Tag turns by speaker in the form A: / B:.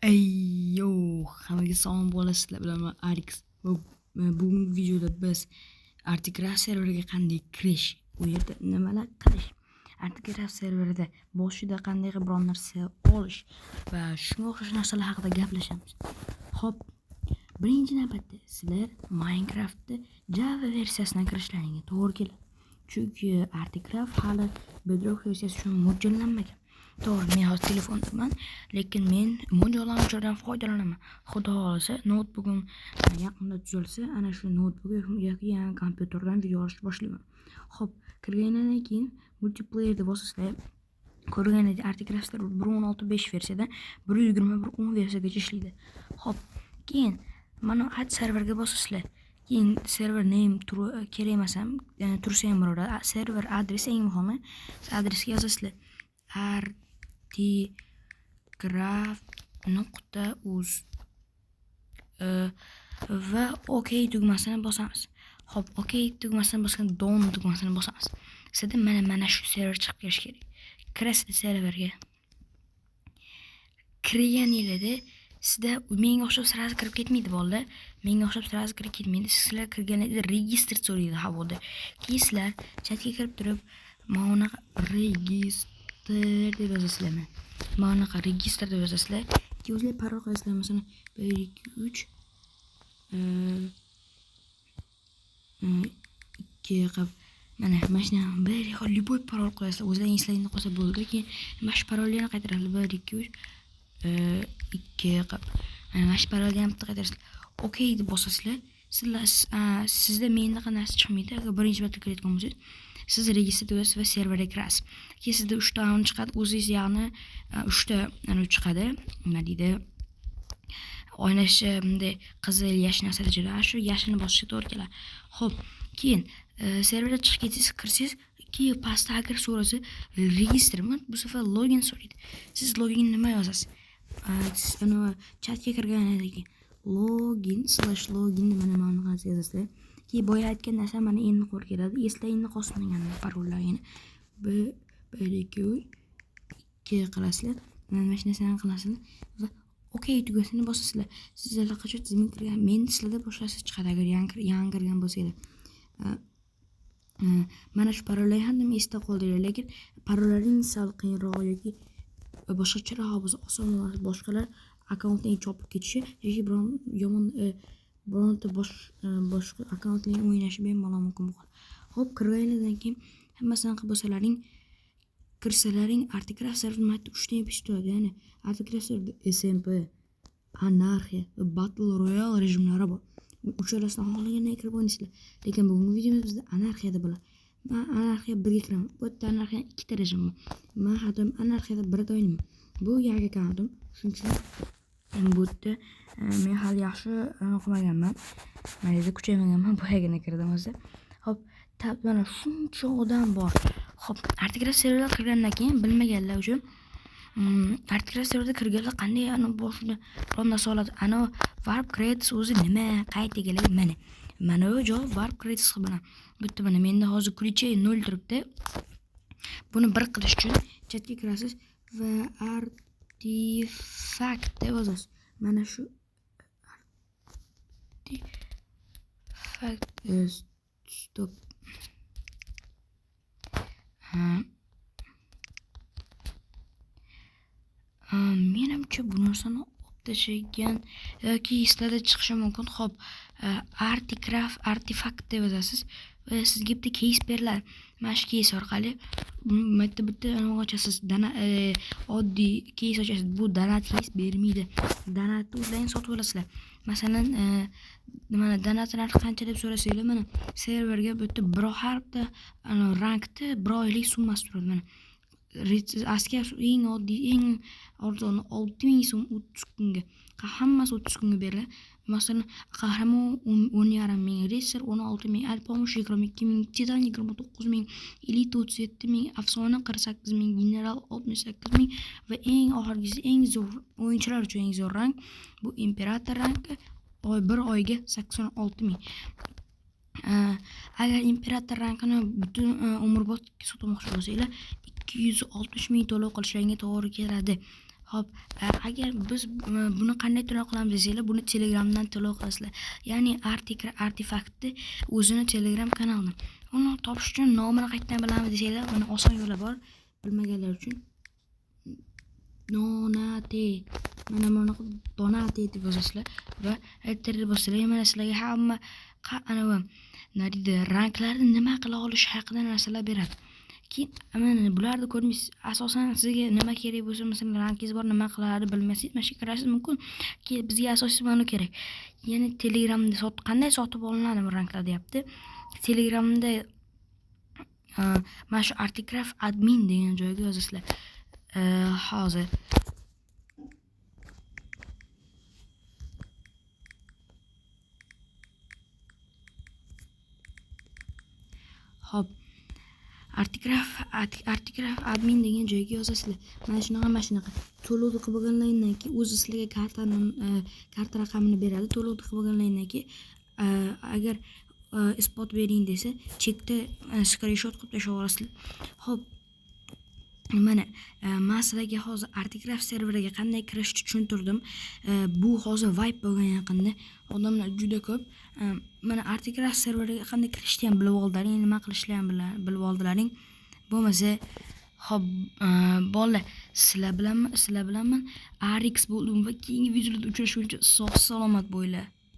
A: Ey yo, hammaga salom bola, sizlar bilan man Arix. Va bugungi videoda biz Articraft serveriga qanday kirish, u yerda nimalar qilish, Articraft serverida boshida qanday qilib biron narsa olish va shunga o'xshash narsalar haqida gaplashamiz. Xo'p, birinchi navbatda sizlar Minecraftni Java versiyasidan kirishlaringga to'g'ri keladi. Chunki Articraft hali Bedrock versiyasi uchun mo'ljallanmagan. To'g'ri, men hozir telefondaman, lekin men mo'ljallanuvchilardan foydalanaman. Xudo xohlasa, noutbukim yaqinda tuzalsa, ana shu noutbuk yoki yangi kompyuterdan video olishni boshlayman. Xo'p, kirgandan keyin multiplayer deb bosasizlar. Ko'rganingizdek, Articraft 1.16.5 versiyadan 1.21.10 versiyagacha ishlaydi. Xo'p, keyin mana add serverga bosasizlar. Keyin server name kerak emas ham, ya'ni tursa ham bo'laveradi. Server adresi eng muhimi. Adresga yozasizlar: articraft.uz va OK tugmasini bosamiz. Xo'p, OK tugmasini bosganda done tugmasini bosamiz. Sizda mana shu server chiqib kelishi kerak. Kirasiz serverga. Kirganinglarda sizda menga o'xshab сразу kirib ketmaydi, bolalar. Menga o'xshab сразу kirib ketmaydi. Sizlar kirganingizda register so'raydi havoda. Keyin sizlar chatga kirib turib, mana bunaqa register deb yozasizlar. Mana bunaqa register deb yozasizlar. Keyin o'zinglar parol qo'yasizlar. Masalan, 1 2 3 2 qilib, mana shunaqa bir xil любой parol qo'yasizlar. O'zlaring eslaringda qolsa bo'ldi. Keyin mana shu parolni yana qaytarasizlar. 1 2 3 2 qilib, mana shu parolni ham bitta qaytarasizlar. OK deb bosasizlar. Sizlar, sizda mendaqa narsa chiqmaydi. Agar birinchi marta kirayotgan bo'lsangiz, siz register bo'lasiz va serverga kirasiz. Keyin sizda uchta chiqadi. O'zingiz, ya'ni uchta chiqadi. Nima deydi? Oynashi bunday qizil, yashil narsalar joylar. Shu yashilni bosishga to'g'ri keladi. Xo'p, keyin serverda chiqib ketsangiz, kirsangiz, keyin pastda agar so'rasa registrmi, bu safar login so'raydi. Siz login nima yozasiz? Siz anavi chatga kirgandan keyin login /login mana bunaqasi yozasizlar. Keyin boya aytgan narsa mana endi qo'l keladi. Eslaringda qolsin degan parollaringni. 1 1 2 3 2 qilasizlar. Mana shu narsani qilasizlar va OK tugmasini bosasizlar. Siz allaqachon tizimga kirgan. Men sizlarda boshqasi chiqadi agar yangi kirgan bo'lsanglar. Mana shu parollar ham esda qoldiringlar, lekin parollaring sal qiyinroq yoki boshqacharoq bo'lsa oson bo'ladi. Boshqalar akkauntini chopib ketishi yoki biron yomon bironta boshqa akkauntlarni o'ynashi bemalol mumkin bo'ladi. Xo'p, kirganinglardan keyin hammasini qilib bo'lsalaring, kirsalaring, Articraft server mayda uchta NPC turadi. Ya'ni Articraft serverda SMP, anarxiya va Battle Royale rejimlari bor. Uchalasidan xohlagandan kirib o'ynaysizlar. Lekin bugungi videomiz bizda anarxiyada bo'ladi. Man anarxiya birga kiraman. Bu yerda anarxiya ikkita rejim bor. Man har doim anarxiyada birda o'ynayman. Bu yangi akkauntim. Shuning uchun bu yerda men hali yaxshi qilmaganman. Mana yerda kuchaymaganman, boyagina kirdim o'zi. Xo'p, mana shuncha odam bor. Xo'p, Articraft serverga kirgandan keyin bilmaganlar uchun, Articraft serverda kirganlar qanday ana boshida biron narsa oladi. Ana Warp Crates o'zi nima, qayerda kerak? Mana. Mana bu joy Warp Crates bilan. Bu yerda mana menda hozir ключей 0 turibdi. Buni bir qilish uchun chatga kirasiz va artefakt deb yozasiz. Mana shu artefakt, стоп. Ha. Menimcha bu narsani olib tashlagan yoki sizlarda chiqishi mumkin. Xo'p, Articraft artefakt deb yozasiz va sizga bitta case beriladi. Mana shu case orqali bitta bitta ochasiz. Dana oddiy case ochasiz. Bu donat case bermaydi. Donatni o'zlaring sotib olasizlar. Masalan, mana donat narxi qancha deb so'rasanglar, mana serverga bu yerda bir har bitta rankni bir oylik summasi turadi mana. Askar eng oddiy, eng arzoni 6000 so'm 30 kunga. Hammasi 30 kunga beriladi. Masalan, qahramon 10,5 ming, ritsar 16 ming, alpomish 22 ming, titan 29 ming, elita 37 ming, afsona 48 ming, general 68 ming va eng oxirgisi, eng zo'r, o'yinchilar uchun eng zo'r rang bu imperator rangi, bir oyga 86 ming. Agar imperator rangini butun umrbod sotmoqchi bo'lsanglar, 260 ming to'lov qilishlaringga to'g'ri keladi. Xo'p, agar biz buni qanday to'lov qilamiz desanglar, buni Telegramdan to'lov qilasizlar. Ya'ni Artefaktni o'zini Telegram kanalini. Uni topish uchun nomini qayerdan bilamiz desanglar, buni oson yo'li bor. Bilmaganlar uchun Donate, mana buni Donate deb yozasizlar va enter bossalar, mana sizlarga hamma anavi nima ranglarni nima qila olish haqida narsalar beradi. Keyin mana bularni ko'rmaysiz. Asosan sizga nima kerak bo'lsa, masalan, rangingiz bor, nima qiladi bilmasangiz, mana shu kirashingiz mumkin. Keyin bizga asosiysi mana kerak. Ya'ni Telegramda qanday sotib olinadi bu ranglar deyapti. Telegramda mana shu Articraft admin degan joyga yozasizlar. Hozir Xo'p. Articraft admin degan joyga yozasizlar. Mana shunaqa, mana shunaqa. To'lovni qilib bo'lganlaringdan keyin o'zi sizlarga kartani karta raqamini beradi. To'lovni qilib bo'lganlaringdan keyin agar isbot bering desa, chekda skrinshot qilib tashlab yuborasizlar. Xo'p. Mana men sizlarga hozir Articraft serveriga qanday kirishni tushuntirdim. Bu hozir vibe bo'lgan yaqinda odamlar juda ko'p. Mana Articraft serveriga qanday kirishni ham bilib oldilaring, nima qilishni ham bilib oldilaring. Bo'lmasa, xo'p, bolalar, sizlar bilanman, Arix bo'ldim va keyingi videolarda uchrashguncha sog' salomat bo'linglar.